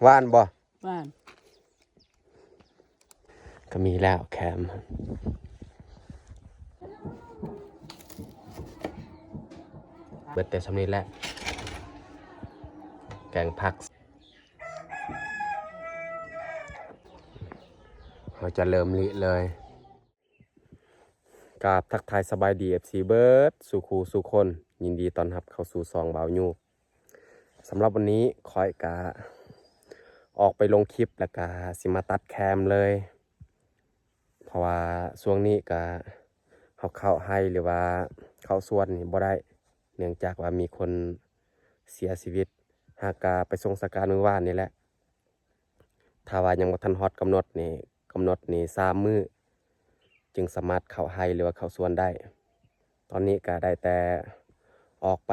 ຫວານບໍ່? ຫວານ. ກໍມີແລ້ວແຄມ ເບິດແຕ່ສ່ຳນີ້ແຫຼະ ແກງຜັກ ເຮົາຈະເລີ່ມລິເລີຍ. ກາບທັກທາຍສະບາຍດີ ເອັຟຊີ ເບິດສູ່ຄູ່ສູ່ຄົນ ຍິນດີຕ້ອນຮັບເຂົ້າສູ່ຊ່ອງບ່າວຍູ. ສຳລັບວັນນີ້ຂ້ອຍກະອອກໄປລົງຄລິບ ແລ້ວກະຊິມາຕັດແຄມເລີຍ ເພາະວ່າຊ່ວງນີ້ກະເຮົາເຂົ້າໄຮ່ ຫຼືວ່າເຂົ້າສວນນີ້ບໍ່ໄດ້ ເນື່ອງຈາກວ່າມີຄົນເສຍຊີວິດ ຫາກະໄປສົ່ງສະການມື້ວານນີ້ແຫຼະ. ຖ້າວ່າຍັງບໍ່ທັນຮອດກຳນົດນີ້ ກຳນົດນີ້ສາມມື້ ຈຶ່ງສາມາດເຂົ້າໄຮ່ ຫຼືວ່າເຂົ້າສວນໄດ້. ຕອນນີ້ກະໄດ້ແຕ່ອອກໄປ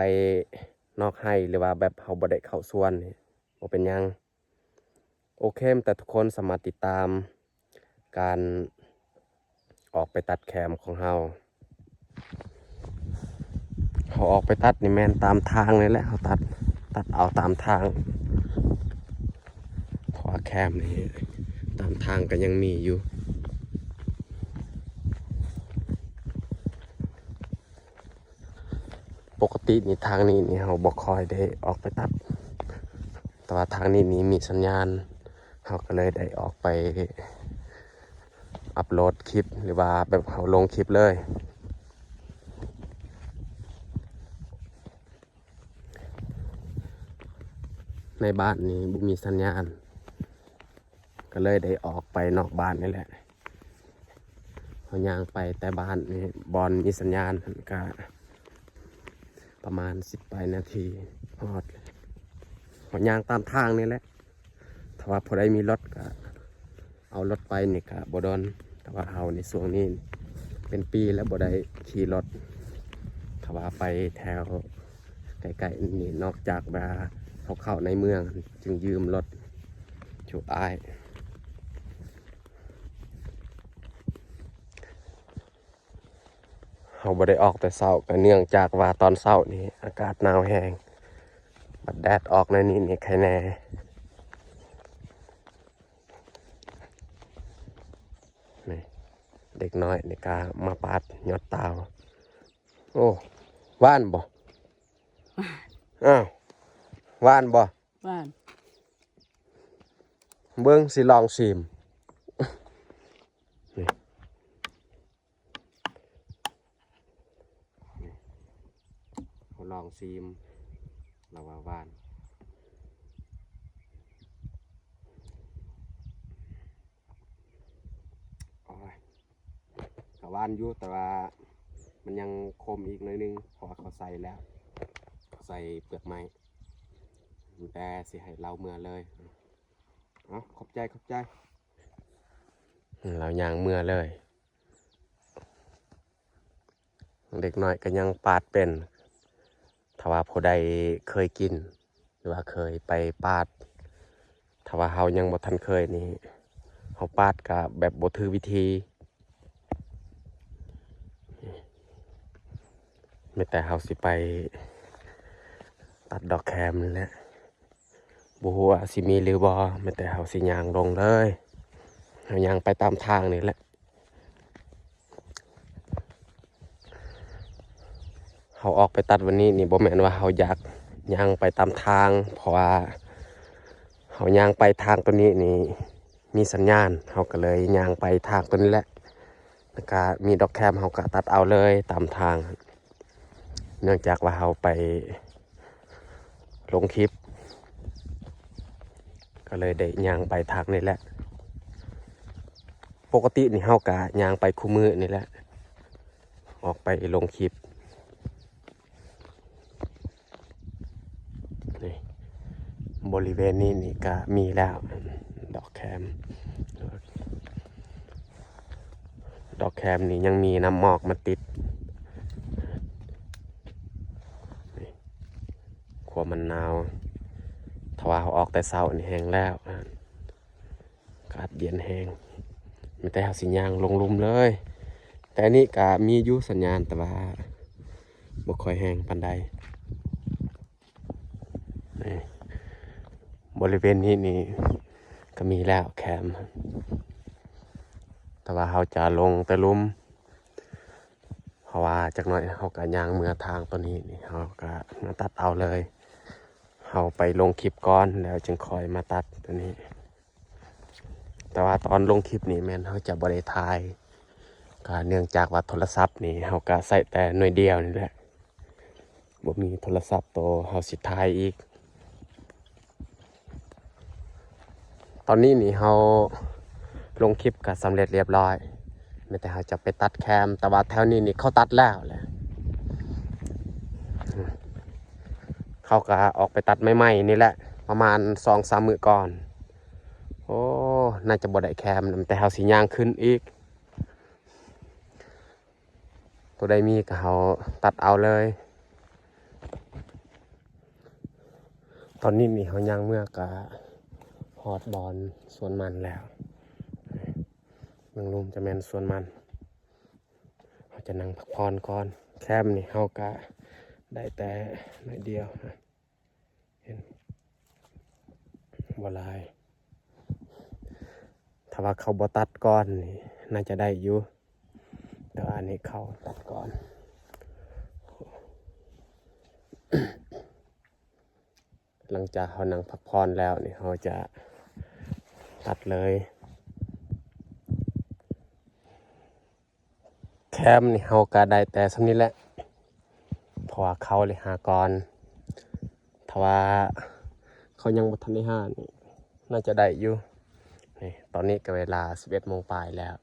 ນອກໄຮ່ ຫຼືວ່າແບບເຮົາບໍ່ໄດ້ເຂົ້າສວນນີ້ ບໍ່ເປັນຫຍັງ. ໂອເຄ ແຕ່ທຸກຄົນສາມາດຕິດຕາມການ ອອກໄປຕັດແຄມຂອງເຮົາ. ເຮົາອອກໄປຕັດນີ້ແມ່ນຕາມທາງນີ້ແຫຼະ ເຮົາຕັດ ຕັດເອົາຕາມທາງ ເພາະວ່າແຄມນີ້ຕາມທາງກໍຍັງມີຢູ່. ປົກກະຕິນີ້ທາງນີ້ນີ້ເຮົາບໍ່ຄ່ອຍໄດ້ອອກໄປຕັດ ແຕ່ວ່າທາງນີ້ນີ້ມີສັນຍານ ເຮົາກໍເລີຍໄດ້ອອກໄປອັບໂຫຼດຄລິບ ຫຼືວ່າແບບເຮົາລົງຄລິບເລີຍ. ໃນບ້ານນີ້ບໍ່ມີສັນຍານ ກໍເລີຍໄດ້ອອກໄປນອກບ້ານນີ້ແຫຼະ. ເຮົາຍ່າງໄປແຕ່ບ້ານນີ້ ບ່ອນມີສັນຍານຫັ້ນກະປະມານສິບປາຍນາທີຮອດ. ເຮົາຍ່າງຕາມທາງນີ້ແຫຼະ ຖ້າວ່າຜູ້ໃດມີລົດກະເອົາລົດໄປນີ້ກະບໍ່ດົນ ແຕ່ວ່າເຮົາໃນຊ່ວງນີ້ເປັນປີແລ້ວບໍ່ໄດ້ຂີ່ລົດ ຖ້າວ່າໄປແຖວໃກ້ໆນີ້ ນອກຈາກວ່າເຮົາເຂົ້າໃນເມືອງຈຶ່ງຢືມລົດ ຈຸອ້າຍ. ເຮົາບໍ່ໄດ້ອອກແຕ່ເຊົ້າ ກໍເນື່ອງຈາກວ່າຕອນເຊົ້ານີ້ອາກາດໜາວແຮງ ບັດແດດອອກໜ້ອຍນີ້ນີ້ໄຄແດ່. ນີ້ ເດັກນ້ອຍນີ້ກະມາປາດຍອດຕາວ. ໂອ້ ຫວານບໍ່? ອ້າວ ຫວານບໍ່? ຫວານ. ເບິ່ງ ຊິລອງຊີມ ນີ້ ນີ້ ເຮົາລອງຊີມ ລາວວ່າຫວານ. ໂອ້ຍ ກະຫວານຢູ່ ແຕ່ວ່າມັນຍັງຂົມອີກໜ້ອຍໜຶ່ງ ເພາະວ່າເຂົາໃສ່ແລ້ວ ເຂົາໃສ່ເປືອກໄມ້ ແຕ່ຊິໃຫ້ລາວເມືອເລີຍ. ເອົາ ຂອບໃຈ ຂອບໃຈ. ລາວຍ່າງເມືອເລີຍ. ເດັກນ້ອຍກໍຍັງປາດເປັນ ຖ້າວ່າຜູ້ໃດເຄີຍກິນ ຫຼືວ່າເຄີຍໄປປາດ ຖ້າວ່າເຮົາຍັງບໍ່ທັນເຄີຍນີ້ ເຮົາປາດກະແບບບໍ່ຖືກວິທີ. ມີແຕ່ເຮົາຊິໄປຕັດດອກແຄມນີ້ແຫຼະ ບໍ່ຮູ້ວ່າຊິມີຫຼືບໍ່ ມີແຕ່ເຮົາຊິຍ່າງລົງເລີຍ ເຮົາຍ່າງໄປຕາມທາງນີ້ແຫຼະ. ເຮົາອອກໄປຕັດວັນນີ້ນີ້ ບໍ່ແມ່ນວ່າເຮົາຢາກຍ່າງໄປຕາມທາງ ເພາະວ່າເຮົາຍ່າງໄປທາງໂຕນີ້ນີ້ມີສັນຍານ ເຮົາກໍເລີຍຍ່າງໄປທາງໂຕນີ້ແຫຼະ ແລ້ວກະມີດອກແຄມ ເຮົາກະຕັດເອົາເລີຍຕາມທາງ ເນື່ອງຈາກວ່າເຮົາໄປ ລົງຄລິບ ກໍເລີຍໄດ້ຍ່າງໄປທາງນີ້ແຫຼະ. ປົກກະຕິນີ້ເຮົາກະຍ່າງໄປຄູ່ມື້ນີ້ແຫຼະ ອອກໄປລົງຄລິບ. ນີ້ ບໍລິເວນນີ້ນີ້ກະມີແລ້ວ ດອກແຄມ ດອກແຄມນີ້ຍັງມີນ້ຳໝອກມາຕິດ. ນີ້ ຄວາມມັນໜາວ ຖ້າວ່າເຮົາອອກແຕ່ເຊົ້ານີ້ແຮງແລ້ວ ອາກາດເຢັນແຮງ ມີແຕ່ເຮົາຊິຍ່າງລົງລຸ່ມເລີຍ. ແຕ່ນີ້ກະມີຢູ່ສັນຍານ ແຕ່ວ່າບໍ່ຄ່ອຍແຮງປານໃດ. ນີ້ ບໍລິເວນນີ້ນີ້ກໍມີແລ້ວແຄມ ແຕ່ວ່າເຮົາຈະລົງແຕ່ລຸ່ມ ເພາະວ່າຈັກໜ້ອຍເຮົາກໍຍ່າງເມືອທາງຕົວນີ້ນີ້ ເຮົາກໍມາຕັດເອົາເລີຍ. ເຮົາໄປລົງຄລິບກ່ອນ ແລ້ວຈຶ່ງຄ່ອຍມາຕັດຕົວນີ້. ແຕ່ວ່າຕອນລົງຄລິບນີ້ແມ່ນເຮົາຈະບໍ່ໄດ້ຖ່າຍ ກໍເນື່ອງຈາກວ່າໂທລະສັບນີ້ເຮົາກໍໃຊ້ແຕ່ໜ່ວຍດຽວນີ້ແຫຼະ ບໍ່ມີໂທລະສັບໂຕເຮົາຊິຖ່າຍອີກ. ຕອນນີ້ນີ້ເຮົາລົງຄລິບກໍສຳເລັດລຽບຮ້ອຍ ແມ່ນແຕ່ເຮົາຈະໄປຕັດແຄມ ແຕ່ວ່າແຖວນີ້ນີ້ເຂົາຕັດແລ້ວແຫຼະ ເຂົາກໍອອກໄປຕັດໃໝ່ໆນີ້ແຫຼະ ປະມານສອງສາມມື້ກ່ອນ. ໂອ້ ໜ້າຈະບໍ່ໄດ້ແຄມ ແຕ່ເຮົາຊິຍ່າງຂຶ້ນອີກ ຕົວໃດມີກໍເຮົາຕັດເອົາເລີຍ. ຕອນນີ້ນີ້ເຮົາຍ່າງເມືອກະຮອດບ່ອນສວນມັນແລ້ວ ເບື້ອງລຸ່ມຈະແມ່ນສວນມັນ ເຮົາຈະນັ່ງພັກຜ່ອນກ່ອນ. ແຄມນີ້ເຮົາກະໄດ້ແຕ່ໜ້ອຍດຽວ ເຫັນບໍ່ຫຼາຍ. ຖ້າວ່າເຂົາບໍ່ຕັດກ່ອນນີ້ ໜ້າຈະໄດ້ຢູ່ ແຕ່ວ່າອັນນີ້ເຂົາຕັດກ່ອນ. ຫຼັງຈາກເຮົານັ່ງພັກຜ່ອນແລ້ວນີ້ ເຮົາຈະຕັດເລີຍ. ແຄມນີ້ເຮົາກະໄດ້ແຕ່ສ່ຳນີ້ແຫຼະ ເພາະວ່າເຂົາເລີຍຫາກ່ອນ. ຖ້າວ່າເຂົາຍັງບໍ່ທັນໄດ້ຫານີ້ ໜ້າຈະໄດ້ຢູ່. ນີ້ ຕອນນີ້ກະເວລາສິບເອັດໂມງປາຍແລ້ວ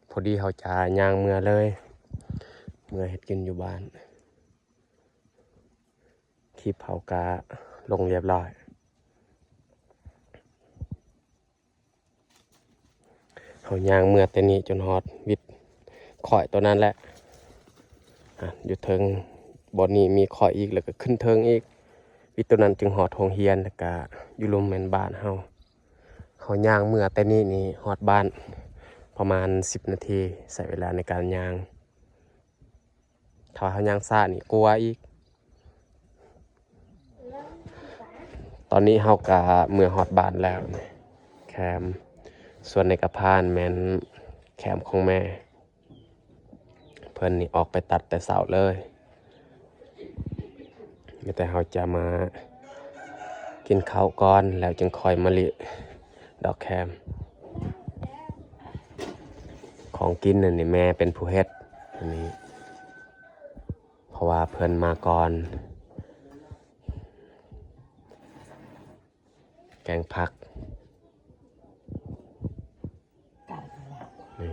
ພໍດີເຮົາຈະຍ່າງເມືອເລີຍ ເມືອເຮັດກິນຢູ່ບ້ານ. ຄລິບເຮົາກະລົງລຽບຮ້ອຍ. ເຮົາຍ່າງເມືອແຕ່ນີ້ຈົນຮອດວິດຄ້ອຍໂຕນັ້ນແຫຼະ ອາ ຢູ່ເທິງບ່ອນນີ້ມີຄ້ອຍອີກ ແລ້ວກໍຂຶ້ນເທິງອີກ ວິດໂຕນັ້ນຈຶ່ງຮອດໂຮງຮຽນ ແລ້ວກໍຢູ່ລຸ່ມແມ່ນບ້ານເຮົາ. ເຮົາຍ່າງເມືອແຕ່ນີ້ນີ້ຮອດບ້ານປະມານສິບນາທີ ໃຊ້ເວລາໃນການຍ່າງ. ຖ້າວ່າເຮົາຍ່າງຊ້ານີ້ກວ່າອີກ. ຕອນນີ້ເຮົາກະເມືອຮອດບ້ານແລ້ວ ແຄມ ສ່ວນໃນກະພານແມ່ນແຄມຂອງແມ່ ເພິ່ນນີ້ອອກໄປຕັດແຕ່ເຊົ້າເລີຍ. ມີແຕ່ເຮົາຈະມາກິນເຂົ້າກ່ອນ ແລ້ວຈຶ່ງຄ່ອຍມາລິດອກແຄມ. ຂອງກິນອັນນີ້ແມ່ເປັນຜູ້ເຮັດ ອັນນີ້ ເພາະວ່າເພິ່ນມາກ່ອນ. ແກງຜັກ ນີ້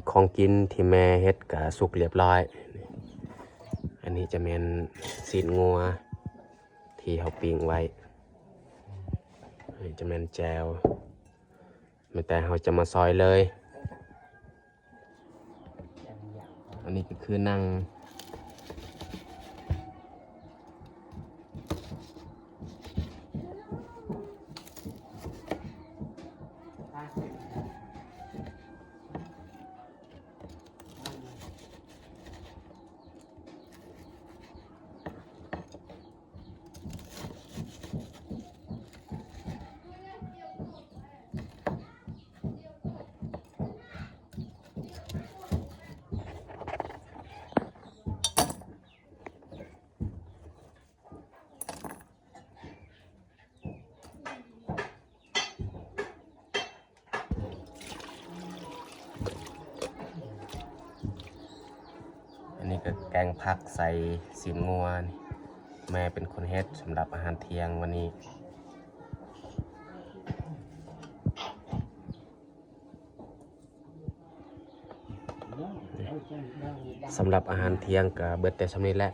ຂອງກິນທີ່ແມ່ເຮັດກະສຸກລຽບຮ້ອຍ. ອັນນີ້ຈະແມ່ນຊີ້ນງົວທີ່ເຮົາປີ້ງໄວ້. ອັນນີ້ຈະແມ່ນແຈ່ວ. ແມ່ນແຕ່ເຮົາຈະມາຊອຍເລີຍ. ອັນນີ້ກໍຄືໜັງ. ອັນນີ້ກໍແກງຜັກໃສ່ຊີ້ນງົວ ແມ່ເປັນຄົນເຮັດສຳລັບອາຫານທ່ຽງວັນນີ້. ສຳລັບອາຫານທ່ຽງກໍເບິດແຕ່ສ່ຳນີ້ແຫຼະ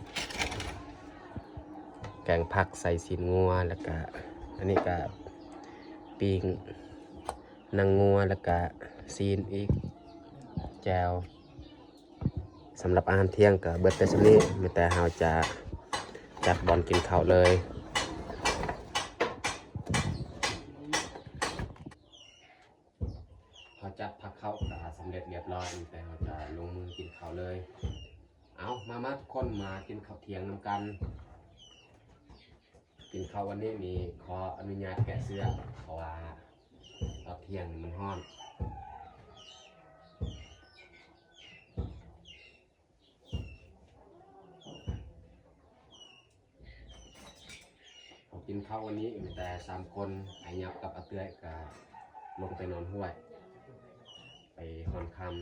ແກງຜັກໃສ່ຊີ້ນງົວ ແລ້ວກະອັນນີ້ກະປີ້ງໜັງງົວ ແລ້ວກະຊີ້ນອີກ ແຈ່ວ. ສຳລັບອາຫານທ່ຽງກໍເບິດແຕ່ສ່ຳນີ້ ມີແຕ່ເຮົາຈະຈັດບ່ອນກິນເຂົ້າເລີຍ. ເຮົາຈັດພັກເຂົ້າກໍສຳເລັດລຽບຮ້ອຍ ມີແຕ່ເຮົາຈະລົງມືກິນເຂົ້າເລີຍ. ເອົາ ມາ ມາ ທຸກຄົນມາກິນເຂົ້າທ່ຽງນຳກັນ. ກິນເຂົ້າວັນນີ້ນີ້ ຂໍອະນຸຍາດແກະເສື້ອ ເພາະວ່າຕອນທ່ຽງນີ້ມັນຮ້ອນ. ເຮົາກິນເຂົ້າວັນນີ້ມີແຕ່ສາມຄົນ ອ້າຍຫຍັບກັບອາເອື້ອຍກະລົງໄປນອນຫ້ວຍ ໄປຮ່ອນຄຳ.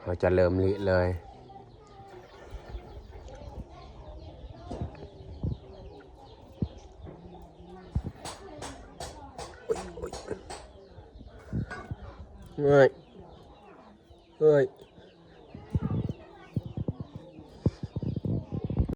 ເຮົາຈະເລີ່ມລິເລີຍ. ເອີຍ ເອີຍ.